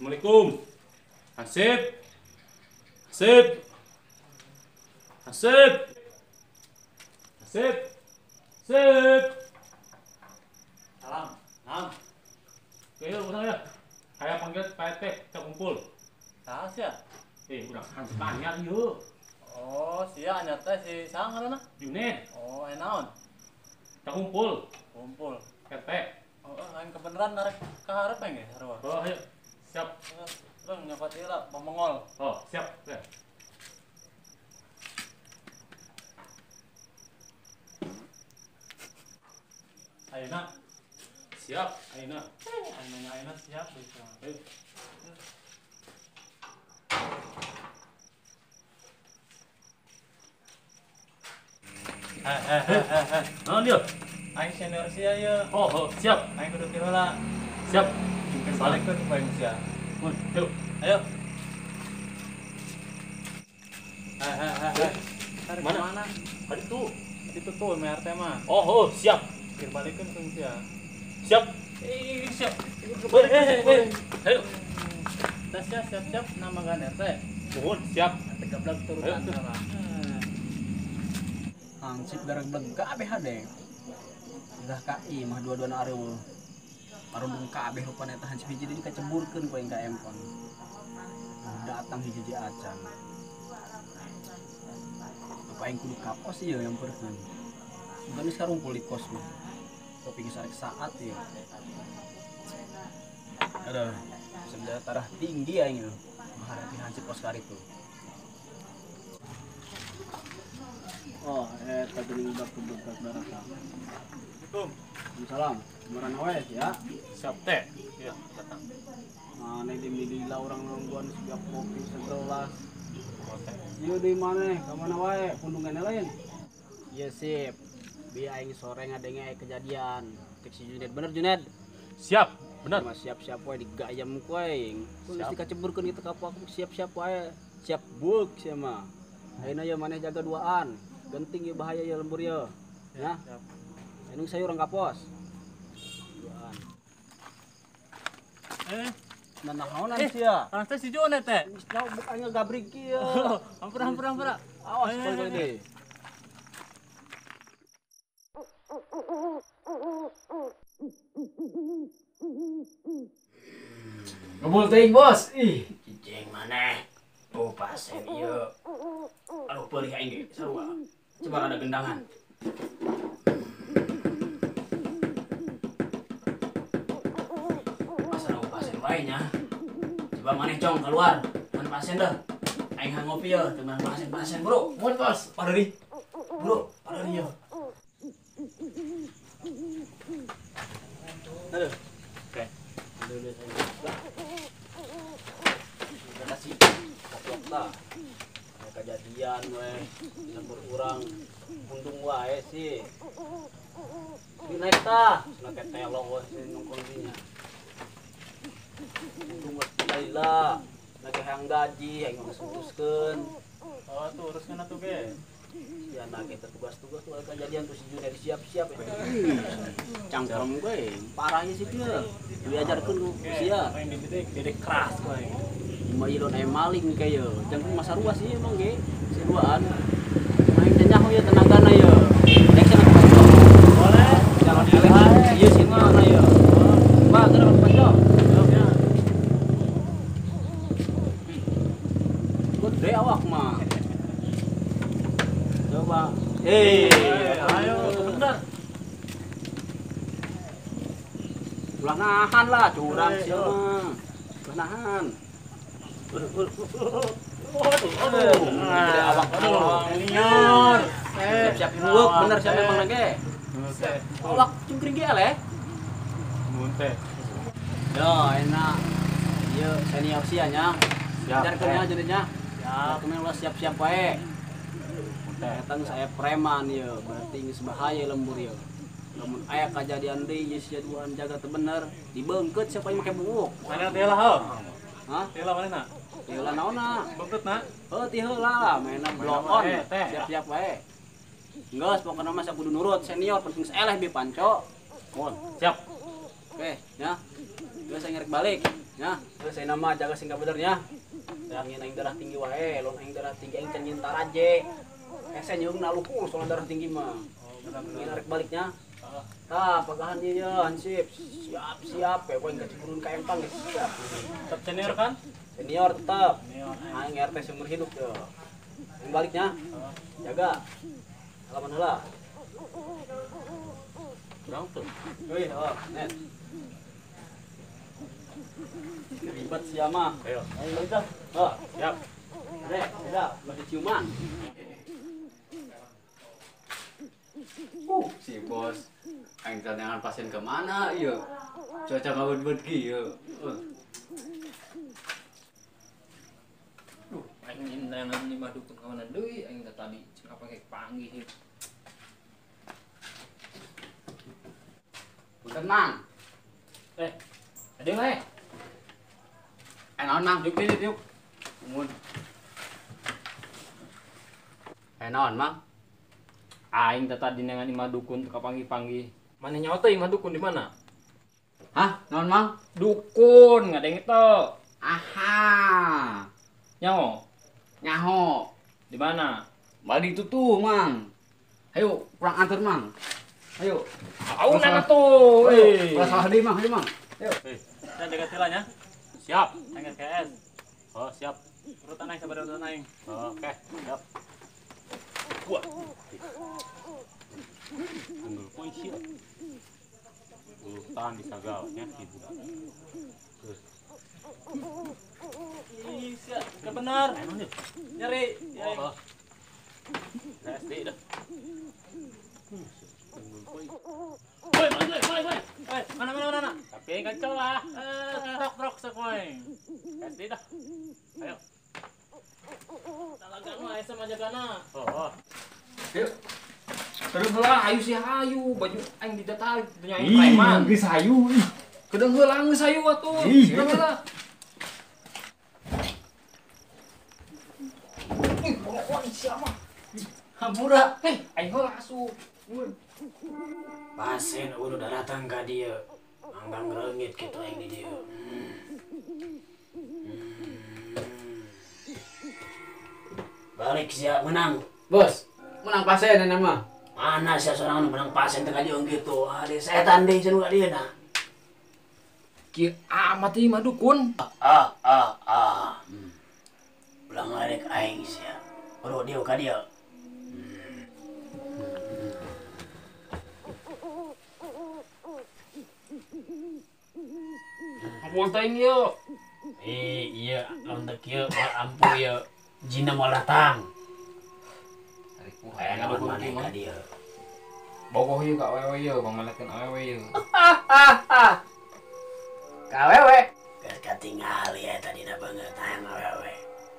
Assalamualaikum. Hansip. Hansip. Hansip. Hansip. Hansip. Salam. Salam. Oke, udah ya. Saya panggil Pak RT, kita kumpul. Saha sia? Udah hansip anyar ieu. Oh, sia anyar teh si saha ngaranna? Junet. Oh, aya naon? Kita kumpul. Kumpul. RT. Oh, lain kebenaran narek ka hareup ge sarua. Oh, ayo. Siap. Bang, nyokot ieu lah, pemongol. Oh, siap. Ya. Ayeuna. Siap, ayeuna. Ayeuna ayeuna siap bisa. Ayo. Naon ieu? Aing senior sia ieu. Oh, siap. Aing kudu ti heula. Siap. Balikeun ku aing sia. Yuk. Ayo. Mana? Mana? Tadi tuh. Itu tuh MRT mah. Oh, siap. Kir balikeun ku sia. Siap. Siap. Ayo. Tah sia siap-siap nama gan RT. Mohon siap. Tegablak turutan sama. Hansip darah bleg kabeh hade. Udah ka imah dua-duana areueuh. Parundung kabeh rupana eta hansip hiji deui kaceburkeun ku aing ka empon. Datang hiji acan. Apa aing kudu kapos ieu nyamperkeun. Sugan geus karumpul di kos mah. Tapi geus arek saat ieu. Aduh, senjata tarah tinggi aing ieu menghadapi hansip kos karitu. Oh, eta geuning budak budak darah. Assalamualaikum. Salam. Marana we ya. Siap teh. Iya, datang. Mane di lila urang nungguan siap kopi segelas. Ieu di maneh, ka mana wae pundungan lain. Iya sip. Bi aing sore ngadenge aya kejadian. Cek si Junet bener Junet? Siap, bener. Mah siap-siap wae digayam ku aing. Ku geus dikaceburkeun kitu ka aku siap-siap wae. Siap buk sia mah. Ayeuna ye maneh jaga duaan. Genting ye bahaya ye lembur ye. Ya. Ayeuna saya urang kapos. Duaan. Nanaonan sia? Orang teh si Junet teh. Geus tau bukannya gabrig kieu. Ampura ampura ampura. Awas kali deui. Ngebul teuing, Bos. Ih, cicing maneh. Oh, pasien ieu. Aduh, peulih aing ge sarua. Coba ada gendangan. Pasar pasien wae nya. Coba maneh cong keluar. Mun pasien deh. Aing hayang ngopi ye, teu meunang pasien-pasien, Bro. Mun, Bos. Pareurih. Bro, pareurih ye. Aduh. Oke. Aduh, terima kasih. Goblok tah. Kejadian we, lembur urang untung wae sih. Di naik tah, cenah teh telo we nongkrong dinya. Untung we lila, lagi hayang gaji, aing geus uruskeun. Oh, tuh uruskeun atuh ge. Si anak eta tugas-tugas tuh kejadian tuh si Junet siap-siap. Cangkrem gue, parahnya sih dia. Diajarkeun ku sia. Aing dididik, didik keras ku aing. Cuma ilon aya maling kayak ye. Jangkung masa ruas sih emang ge. Seduaan. Main teh nyaho ye tenagana ye. Rek cenah ka Boleh. Jalan eleh. Ieu seniorna ye. Mbak, geura ka Pajo. Ya. Gede awak mah. Coba. Ayo, bener. Ulah nahan lah, curang sia mah. Ulah nahan. Aduh, gede awak senior. Siap-siap buuk, bener siapa emang lagi. Awak cungkring ge eleh. Mun teh. Yo, enak. Ieu senior sia nya. Siap. Ajarkeun nya jadinya. Siap. Siap. Ulah siap-siap wae. Eta geus aya preman ieu, berarti geus bahaya lembur ieu. Lamun aya kajadian deui ieu sia duaan jaga teu bener, dibeungkeut siapa yang make buuk. Mana teh lah heuh. Hah? Teh lah manehna? Ti heula naonna? Beungkeut na? Heuh ti heula, mainna blow on. Siap-siap wae. Geus pokona mah kudu nurut senior penting eleh bi panco. Mohon, siap. Oke, ya. Geus saya ngerek balik. Ya, terus saya nama jaga sing kabenernya. Yang aing darah tinggi wae, lamun aing darah tinggi aing can nyeun taraje. Hese nyeungna luhur soalna darah tinggi mah. Ngeun arek baliknya. Tah, pagahan ieu ya, hansip. Siap-siap we aing kacemburun ka empang geus siap. Tetap senior kan? Senior tetap. Senior. Aing RT seumur hidup ya. Aing baliknya. Jaga. Salaman heula. Kurang tuh. Wih, oh, net. Ribet sia mah. Ayo. Ayo balik dah. Oh, siap. Rek, udah, masih ciuman. Si bos, aing tantangan pasien kemana iya? Cuaca ngabut-but kieu. Duh, aing neangan lima dukun ka mana deui aing teh tadi cing apa kayak panggih ieu. Punten Mang. Ada mah. Naon Mang? Yuk diuk yuk. Mun. Naon Mang? Aing teh tadi neangan imah dukun teu kapanggih-panggih. Maneh nyaho teh imah dukun di mana? Hah? Naon Mang? Dukun ngadeng teu. Aha. Nyaho? Nyaho. Di mana? Bali itu tuh, Mang. Ayo, kurang antar, Mang. Ayo. Au nana tuh. Ulah salah deui, Mang. Ayo, Mang. Ayo. Saya jaga tilanya. Siap. Aing KS. Oh, siap. Urutan aing sabar urutan aing. Oh, oke, siap. Wah. Unggul poin sih. Urutan bisa gawatnya ibu. Ih, siap. Benar. Nyeri. Oh. SD dah. Woi, woi, woi, woi. Mana mana mana. Tapi aing kacau lah. Trok trok sekoeng. SD dah. Ayo. Talaga mah aya sama jagana. Oh. Yuk. Terus heula ayu sih hayu, baju aing didatarik nya aing preman. Geus hayu. Kedeung heula geus hayu atuh. Kedeung heula. Ih, pokoknya siapa? Hampura. Aing heula asup. Pasien udah datang ka dieu. Manggang reungit kitu aing di dieu. Balik sia menang. Bos, menang pasien enak mah. Mana sia sorangan menang pasien teh ka dieu kitu. Ade setan deui cenah ka dieu na. Kieu amat ieu mah dukun. Ulah ngaledek aing sia. Bro dieu ka dieu. Ampun teuing ieu. Iya, lamun teu kieu moal ampuh ieu. Jinna moal datang. Hayang dukun kieu mah. Bogoh ieu ka awewe ieu, pamalekeun awewe ieu. Ka awewe. Geus katingali eta dina beungeut hayang awewe.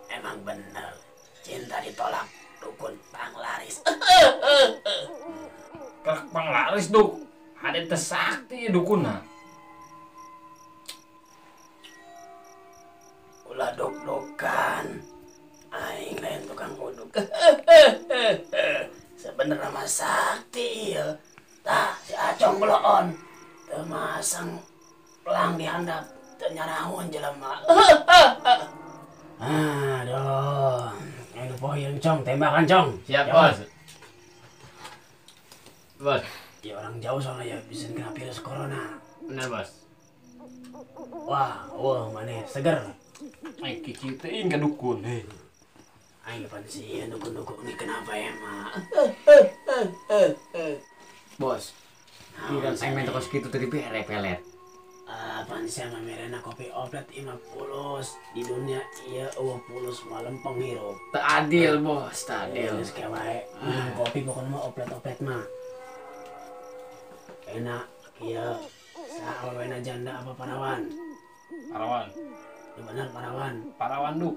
Emang bener, cinta ditolak dukun panglaris. Krek panglaris duk. Ada teu sakti dukunna. Ulah duk-dukan. Aing lain tukang uduk. Sebenerna mah sakti ieu. Tah si Acong beloon. Teu masang pelang di handap, teu nyarahun jelema. Aduh, aing pohoyeun Cong, tembakan Cong. Siap, Bos. Bos. Ya orang jauh soalnya ya bisa kena virus corona. Benar, Bos. Wah, wah maneh seger. Aing kieu teuing ka dukun heuh. Aing pan sieun dukun-dukun ini kenapa emang? Bos. Ini kan aing main kos kitu tadi bere pelet. Pan sia mah merena kopi oplet 5 pulus di dunia ieu eueuh pulus mah lempeng hirup. Teu adil, Bos, teu adil. Geus ke wae. Kopi pokona mah oplet-oplet mah. Enak kieu. Saha awewena janda apa parawan? Parawan. Ya bener parawan. Parawan duk.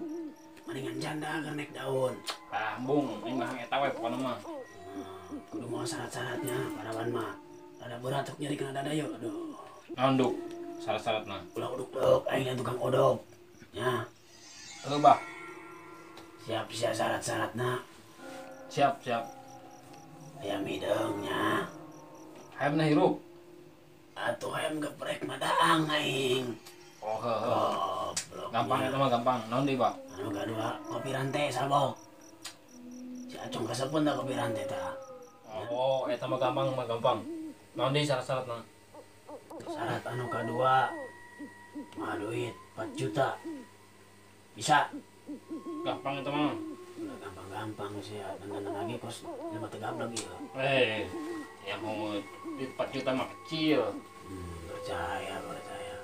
Mendingan janda agar naik daun. Ah, bung, aing mah eta we pokona mah. Kudu mau syarat-syaratnya parawan mah. Rada berat untuk nyeri kena dada yuk. Aduh. Naon duk? Syarat-syaratna. Ulah uduk-uduk, aing lain tukang odok. Ya. Heuh, Bah. Siap siap syarat-syaratna. Siap, siap. Hayam hideung nya. Hayam na hirup. Atuh hayam geprek mah daang aing. Oh, heuh. Gampang eta mah gampang. Naon deui, Pak? Anu kadua kopi rantai sabok. Si Acong kasepun tah kopi rantai tah. Oh, eta mah gampang mah gampang. Naon deui syarat-syaratna? Syarat anu kadua mah duit 4 juta. Bisa? Gampang eta mah. Gampang-gampang sih ya, dandanan lagi kos lima tegap lagi ya. Yang mau duit 4 juta mah kecil. Percaya, percaya.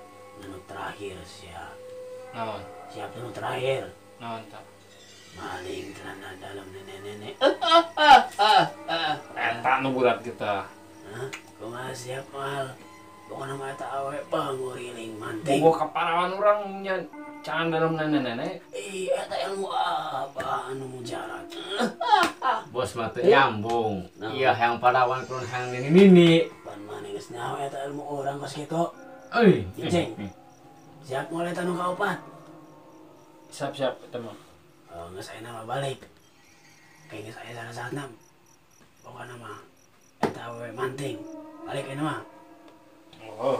Anu terakhir sih ya. Naon? Siap anu terakhir. Naon tak? Maling celana dalam nenek-nenek. Eta nu berat kita. Hah? Kumaha siap mal? Pokokna mah eta awe panguriling manting. Bogoh ka parawan urang nya celana dalam nenek-nenek. Ih, eta ilmu apa anu mujarab. Bos mah teu nyambung. Iya hayang parawan kurang hayang nini-nini. Pan maneh geus nyaho eta ilmu urang kos kitu. Euy, Cing. Siap mulai eta nu kaopat. Siap-siap eta mah. Oh, geus ayeuna mah balik. Kayak geus aya syarat-syaratna. Pokokna mah eta awewe manting. Balik ayeuna mah. Oh.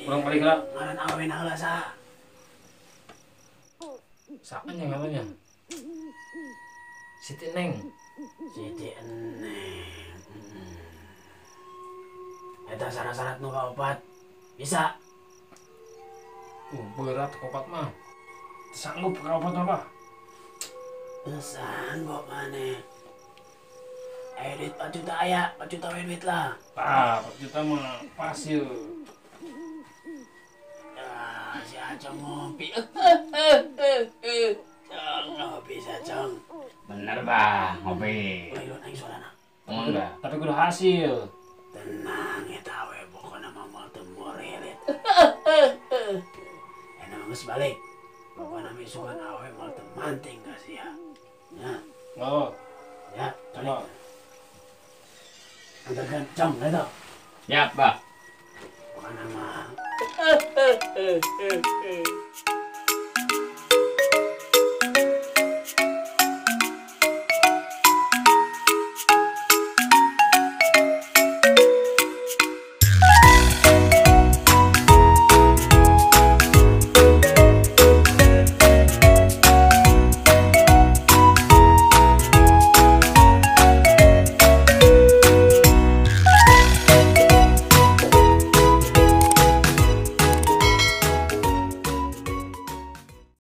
Urang balik lah. Ngaran awewe na heula saha? Saha nya ngarannya? Siti Neng. Siti Neng. Eta syarat-syarat nu kaopat. Bisa. Berat kaopat mah. Sanggup kaopat mah, Pak. Sanggup maneh. Duit 4 juta aya, 4 juta we duit lah. Tah, 4 juta mah pas yeuh. Ah, si Acong ngopi. Cong, ngopi si Acong. Bener, Bah, ngopi. Ulah aing suarana. Enggak. Tapi kudu hasil. Tenang eta we pokona mah moal teu morelet. Enak geus balik. Pokona mah isukan awe moal teu manting ka sia. Ya. Oh. Ya, balik. Antarkan Cong eta. Siap, Bah. Pokona mah.